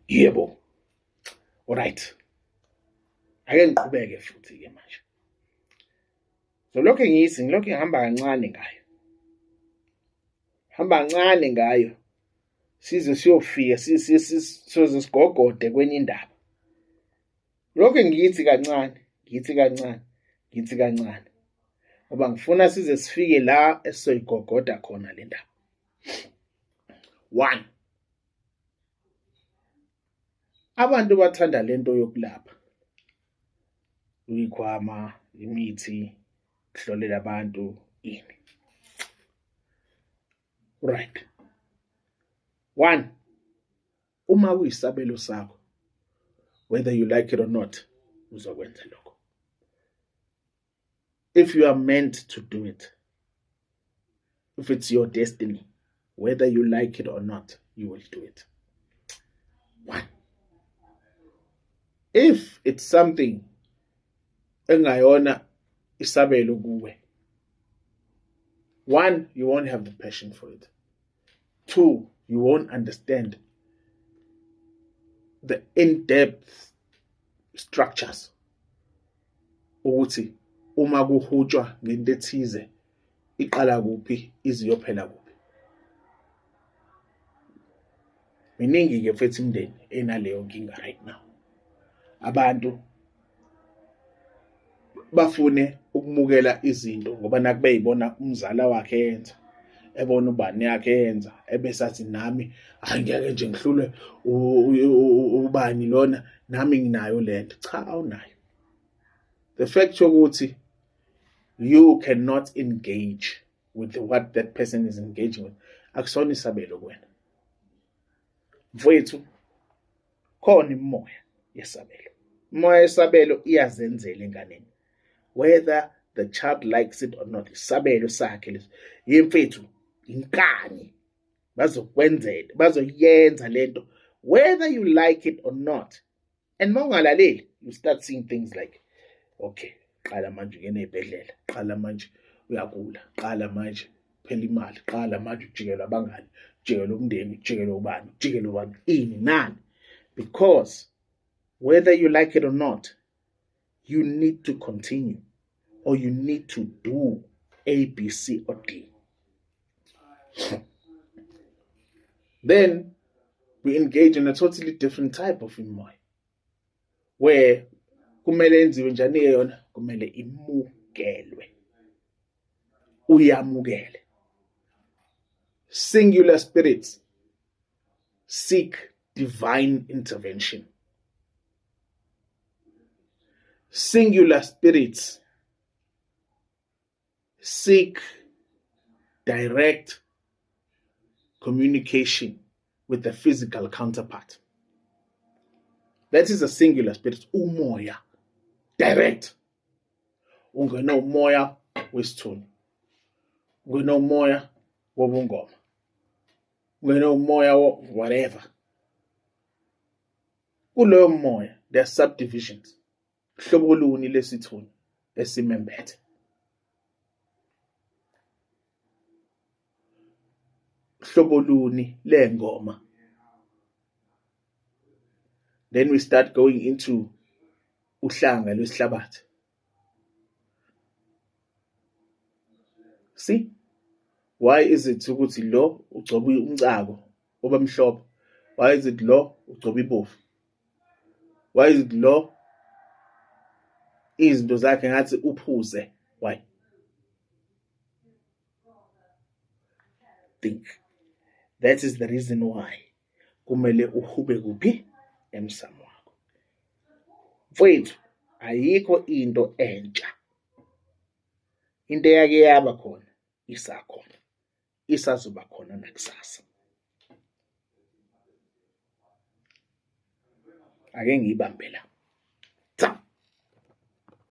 Yebo. Alright. Ake ngiqhubeke futhi ke manje. So lokho ngiyithi ngilokhu ngihamba kancane ngayo. Hamba kancane ngayo. Size siyofika sizoze sigogode kwenye indaba. Lokho ngiyithi kancane, ngithi kancane, ngithi kancane. Ngoba ngifuna size sifike la esizoyigogoda khona le ndaba. One. Abantu bathanda lento yokulapha. Uyikhwama, imithi, kuhlolela abantu ini. Right. One, uma kuyisabelo sakho, whether you like it or not, uzokwenza lokho. If you are meant to do it, if it's your destiny, whether you like it or not, you will do it. One. If it's something engayona isabelo kuwe, one, you won't have the passion for it. Two, you won't understand the in-depth structures ukuthi uma kuhutshwa ngento ethize iqala kuphi iziyophela kuphi. Miningi-ke mfethu imindeni enaleyo nkinga right now. Abantu bafune ukumukela izinto ngoba nakube beyibona umzala wakhe yenza ebona ubani yakhe yenza ebese athi nami hayi ngeke nje ngihlulwe ubani lona nami nginayo lento. Cha, awunayo. The fact yokuthi you cannot engage with what that person is engaging with akusona isabelo kuwena mfowethu. Khona imimoya yesabelo, imoya yesabelo iyazenzela enganeni whether the child likes it or not. Isabelo sakhe leso yemfethu, inkani bazokwenzela, bazoyenza lento whether you like it or not. And uma ungalaleli, you start seeing things like, okay, qala manje ungena ey'bhedlela, qala manje uyagula, qala manje phela imali, qala manje ujikelwa abangani, ujikelwa umndeni, ujikelwa ubani, ujikelwa ubani, ini nani. Because whether you like it or not, you need to continue or you need to do A, B, C or D. Then we engage in a totally different type of imoya where kumele yenziwe njani ke yona, kumele imukelwe, uyamukele. Singular spirits seek divine intervention. Singular spirits seek direct communication with the physical counterpart. That is a singular spirit. Umoya. Direct. Ungena umoya wesithunzi. Ungena umoya wobungoma. Ungena umoya whatever. Kuloyo moya, there are subdivisions. Hlobo luni lesithunzi esimembethe. Hlobo luni lengoma. Then we start going into uhlanga lwesihlabathi. See? Why is it ukuthi lo ugcoba umcako obamhlophe? Why is it lo ugcoba ibovu? Why is it lo izinto zakhe ngathi uphuze? Why? Think. That is the reason why kumele uhube kuphi emsamo wakho. Mfowethu, ayikho into entsha. Into eyake yaba khona isakhona, isazoba khona nakusasa. Ake ngiyibambe la.